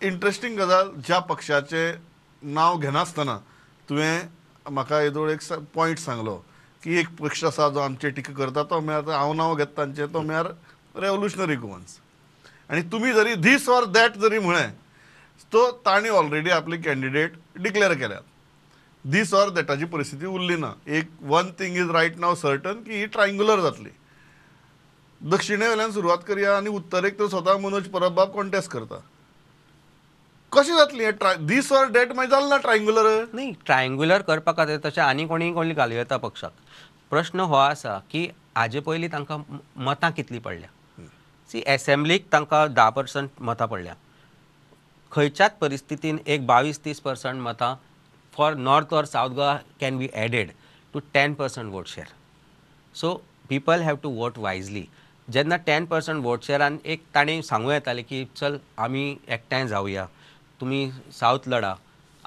Interesting गजाल, ज्या पक्षाचें नांव घेनासतना तुवें म्हाका येदोळ एक पॉयंट सांगलो की एक पक्ष आसा जो आमचे टिका करता, तो म्हळ्यार हांव नांव घेता तांचें, तो म्हळ्यार रेवोल्युशनरी गोवन्स. आनी तुमी जरी दीस ऑर that जरी म्हळें तो तांणी ऑलरेडी आपली कॅन्डिडेट डिक्लेअर केल्यात. दीस ऑर दॅटाची परिस्थिती उरली ना. एक one thing is right now certain की ही ट्रायंगुलर जातली. दक्षिणे वयल्यान सुरवात करया आनी उत्तरेक तर स्वता मनोज परब कॉन्टेस्ट करता. कशें जातली हें दीस ऑर that मागीर जालें ना ट्रायंगुलर? न्ही, ट्रायंगुलर करपा खातीर तशें आनी कोणी कोणी घालूं येता पक्षाक. प्रश्न हो आसा की हाजे पयलीं तांकां मतां कितलीं पडल्या. सी, एसेंब्लीक तांकां 10% मतां पडल्या. खंयच्याच परिस्थितीन एक 22-30% मतां for north or south Goa can be added to 10% vote share. So people have to vote wisely. जेन्ना 10% वोट शेरान एक तांणी सांगूं येतालें की चल आमी एकठांय जावया, तुमी सावथ लढा,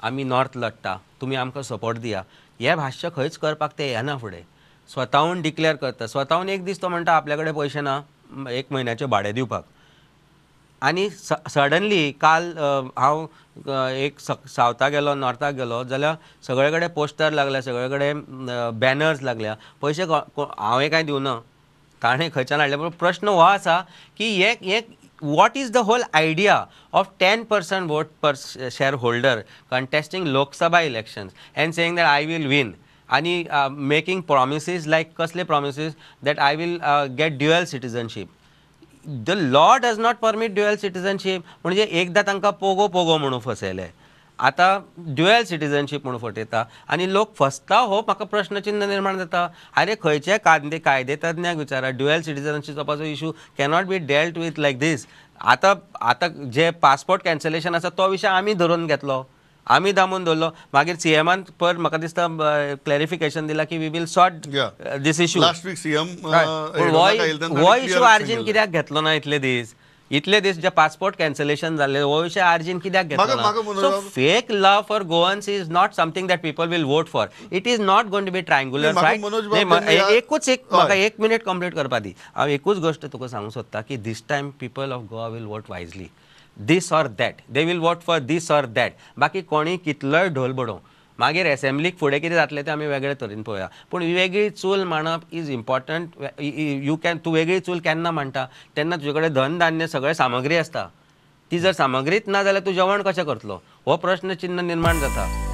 आमी नॉर्थ लढटा, तुमी आमकां सपोर्ट दिया, हें भाश्य खंयच करपाक ते येना फुडें. स्वताहून डिक्लेअर करता, स्वताहून एक दीस तो म्हणटा आपल्या कडेन पयशे ना एक म्हयन्याचें भाडें दिवपाक. आनी सडनली काल हांव एक सावथाक गेलो, नॉर्थाक गेलो जाल्यार सगळे कडेन पोस्टर लागल्या, सगळे कडेन बॅनर्स लागल्या. पयशे हांवें कांय दिवना, ताणें खंयच्यान हाडले. पूण प्रश्न हो आसा की हे what is the whole idea of 10% vote per share holder contesting Lok Sabha elections and saying that I will win, आनी मेकींग प्रॉमिसीज लायक कसले promises that I will get dual citizenship. The law does not permit dual citizenship. म्हणजे एकदां तांकां पोगो पोगो म्हणून फसयले, आतां dual citizenship म्हणून फटयता आनी लोक फसता. हो म्हाका प्रश्नचिन्ह निर्माण जाता. आरे खंयचे कायदे तज्ञाक विचारा, dual सिटीजनशिपाचो issue cannot be dealt with like this. आतां आतां जे पासपोर्ट कॅन्सलेशन आसा तो विशय आमी धरून घेतलो, आमी दामून दवरलो. मागीर सीएमान पर म्हाका दिसता क्लॅरिफिकेशन दिलां की we will sort this issue. Last week CM हो इशू आरजीन कित्याक घेतलो ना इतले दीस? इतले दीस जे पासपोर्ट कॅन्सलेशन जाल्ले हो विशय आरजीन कित्याक घेतलो ना? So fake love for Goans is not something that people will vote for. It is not going to be triangular fight. एकूच एक म्हाका एक मिनीट कंप्लीट करपा दी. हांव एकूच गोश्ट तुका सांगूंक सोदता की this time people of Goa will vote wisely. This or that, they will vote for this or that. बाकी कोणी कितलोय ढोल बडोवं, मागीर एसेंब्लीक फुडें कितें जातलें तें आमी वेगळे तरेन पळोवया. पूण वेगळी चूल मांडप is important. You can, तूं वेगळी चूल केन्ना मांडटा तेन्ना तुजे कडेन धन धान्य सगळें सामग्री आसता. ती जर सामग्रीच ना जाल्यार तूं जेवण कशें करतलो हो प्रश्न चिन्ह निर्माण जाता.